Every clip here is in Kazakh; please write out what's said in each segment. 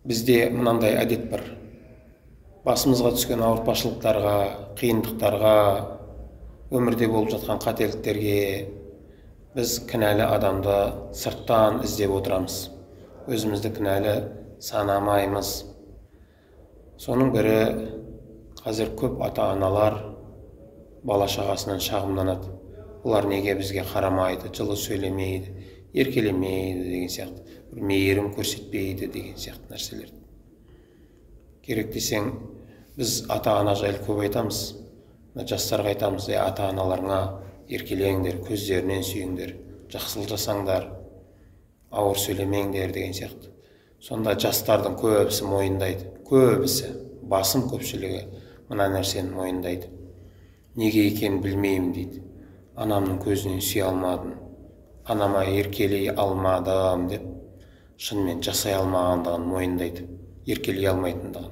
Бізде мынандай әдет бар. Басымызға түскен ауыртпашылықтарға, қиындықтарға, өмірде болып жатқан қателіктерге біз кінәлі адамды сырттан іздеп отырамыз. Өзімізді кінәлі санамаймыз. Соның бірі, қазір көп ата-аналар бала шағасынан шағымданады. Олар неге бізге қарамайды, жылы сөйлемейді, еркелемейді деген сияқты, бір мейірім көрсетпейді деген сияқты нәрселер. Керек десең, біз ата-ана жайлы көп айтамыз. Мына жастарға айтамыз, ата-аналарыңа еркелеңдер, көздерінен сүйіңдер, жақсылық жасаңдар, ауыр сөйлемеңдер деген сияқты. Сонда жастардың көбісі мойындайды, көбісі, басым көпшілігі мына нәрсені мойындайды. Неге екенін білмеймін дейді. Анамның көзінен сүйе алмадым, анама еркелей алмадым деп шынымен жасай алмағандығын мойындайды, еркелей алмайтындығын.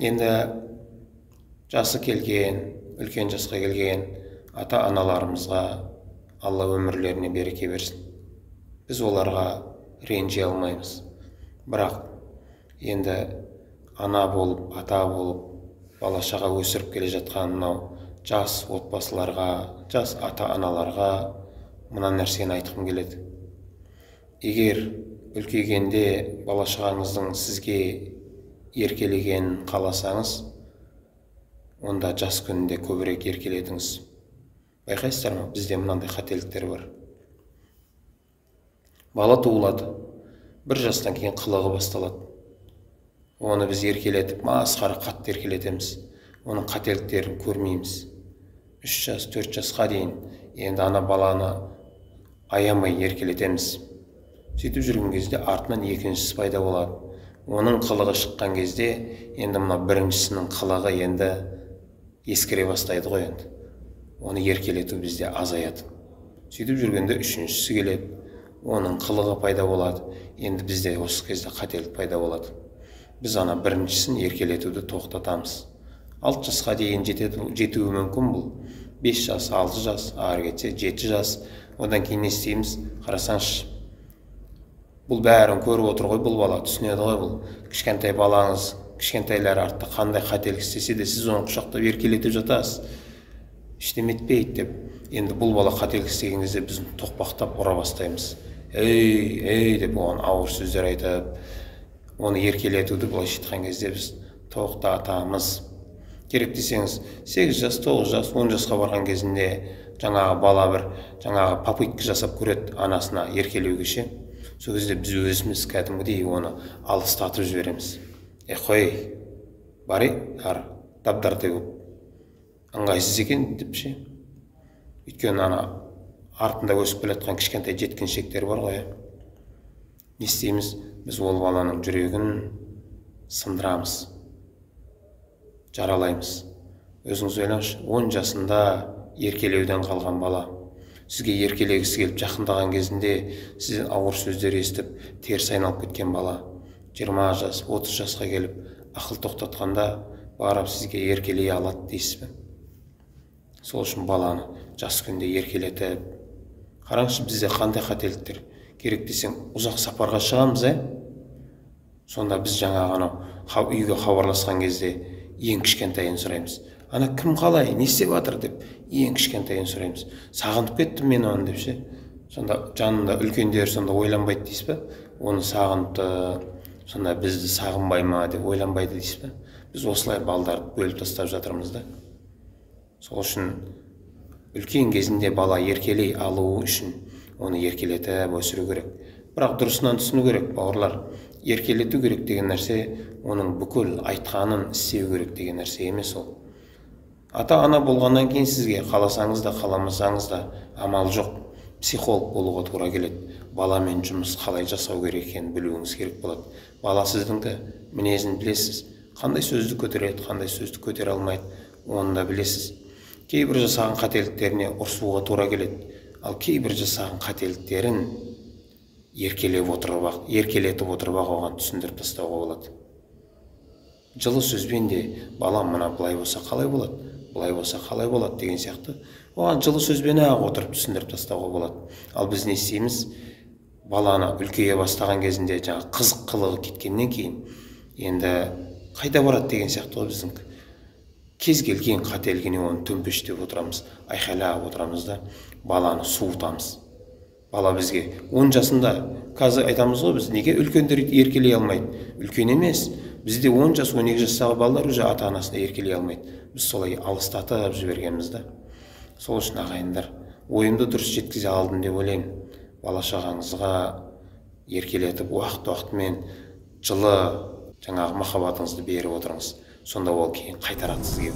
Енді жасы келген, үлкен жасқа келген ата-аналарымызға Алла өмірлеріне береке берсін. Біз оларға ренжи алмаймыз. Бірақ енді ана болып, ата болып, бала шаға өсіріп келе жатқан мынау жас отбасыларға, жас ата-аналарға мына нәрсені айтқым келеді. Егер үлкейгенде бала шағаңыздың сізге еркелегенін қаласаңыз, онда жас күнінде көбірек еркелетіңіз. Байқайсыздар ма, бізде мынандай қателіктер бар. Бала туылады, бір жастан кейін қылығы басталады. Оны біз еркелетіп, масқара қатты еркелетеміз. Оның қателіктерін көрмейміз. 3 жас, 4 жасқа дейін енді ана баланы аямай еркелетеміз. Сөйтіп жүрген кезде артынан екіншісі пайда болады. Оның қылығы шыққан кезде енді мына біріншісінің қылығы енді ескіре бастайды ғой енді. Оны еркелету бізде азаяды. Сөйтіп жүргенде үшіншісі келеді. Оның қылығы пайда болады. Енді бізде осы кезде қателік пайда болады. Біз ана біріншісін еркелетуді тоқтатамыз. 6 жасқа дейін жетуі мүмкін бұл. 5 жас, 6 жас, ары кетсе 7 жас. Одан кейін не істейміз? Қарасаңшы, бұл бәрін көріп отыр ғой бұл бала, түсінеді ғой бұл. Кішкентай балаңыз, кішкентайлар артта қандай қателік істесе де сіз оны құшақтап еркелетіп жатасыз. Ештеме етпейді деп. Енді бұл бала қателік істеген кезде біз тоқпақтап ұра бастаймыз. Ей, ей деп оған ауыр сөздер айтып, оны еркелетуді былайша айтқан кезде біз тоқтатамыз. Керек десеңіз, 8 жас, 9 жас, 10 жасқа барған кезінде жаңағы бала бір жаңағы попытка жасап көреді анасына еркелеуге ше. Сол кезде біз өзіміз кәдімгідей оны алыстатып жібереміз. Қой, бар, ар, дабдардай болып ыңғайсыз екен деп ше. Өйткені ана артында өсіп келе жатқан кішкентай жеткіншектер бар ғой. Не істейміз? Біз ол баланың жүрегін сындырамыз, жаралаймыз. Өзіңіз ойлаңызшы, 10 жасында еркелеуден қалған бала сізге еркелегісі келіп жақындаған кезінде сізден ауыр сөздер естіп теріс айналып кеткен бала 20 жас, 30 жасқа келіп ақыл тоқтатқанда барып сізге еркелей алады дейсіз бе? Сол үшін баланы жас күнде еркелетіп, қараңызшы, бізде қандай қателіктер. Керек десең, ұзақ сапарға шығамыз, Сонда біз жаңағы анау үйге хабарласқан кезде ең кішкентайын сұраймыз. Ана кім қалай, не істеп жатыр деп ең кішкентайын сұраймыз. Сағынып кеттім мен оны деп ше. Сонда жанында үлкендер сонда ойланбайды дейсіз бе? Оны сағыныпты, сонда бізді сағынбай ма деп ойланбайды дейсіз бе? Біз осылай балдарды бөліп тастап жатырмыз да. Сол үшін үлкен кезінде бала еркелей алуы үшін оны еркелетіп өсіру керек. Бірақ дұрысынан түсіну керек, бауырлар. Еркелету керек деген нәрсе оның бүкіл айтқанын істеу керек деген нәрсе емес ол. Ата-ана болғаннан кейін сізге қаласаңыз да, қаламасаңыз да амал жоқ. Психолог болуға тура келеді. Баламен жұмыс қалай жасау керек екенін білуіңіз керек болады. Бала сіздіңкі мінезін білесіз. Қандай сөзді көтереді, қандай сөзді көтере алмайды, оны да білесіз. Кейбір жасаған қателіктеріне ұрсуға тура келеді. Ал кейбір жасаған қателіктерін еркелеп отырып, еркелетіп отырып оған түсіндіріп тастауға болады. Жылы сөзбен де балам мына былай болса қалай болады, былай болса қалай болады деген сияқты оған жылы сөзбен ақ отырып түсіндіріп тастауға болады. Ал біз не істейміз? Баланы үлкейе бастаған кезінде жаңа қызық қылығы кеткеннен кейін енді қайда барады деген сияқты ғой біздің. Кез келген қателігіне оны төмпештеп отырамыз, айқайлап отырамыз да, баланы суытамыз. Бала бізге 10 жасында, қазір айтамыз ғой біз, неге үлкендер еркелей алмайды? Үлкен емес, бізде 10 жас, 12 жастағы балалар уже ата-анасына еркелей алмайды. Біз солай алыстатып жібергенбіз да. Сол үшін ағайындар, ойымды дұрыс жеткізе алдым деп ойлаймын. Бала шағаңызға еркелетіп, уақыт-уақытымен жылы жаңағы махаббатыңызды беріп отырыңыз. Сонда ол кейін қайтарады сізге.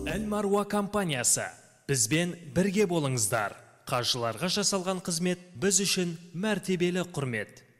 Әл-Маруа компаниясы. Бізбен бірге болыңыздар. Қажыларға жасалған қызмет біз үшін мәртебелі құрмет.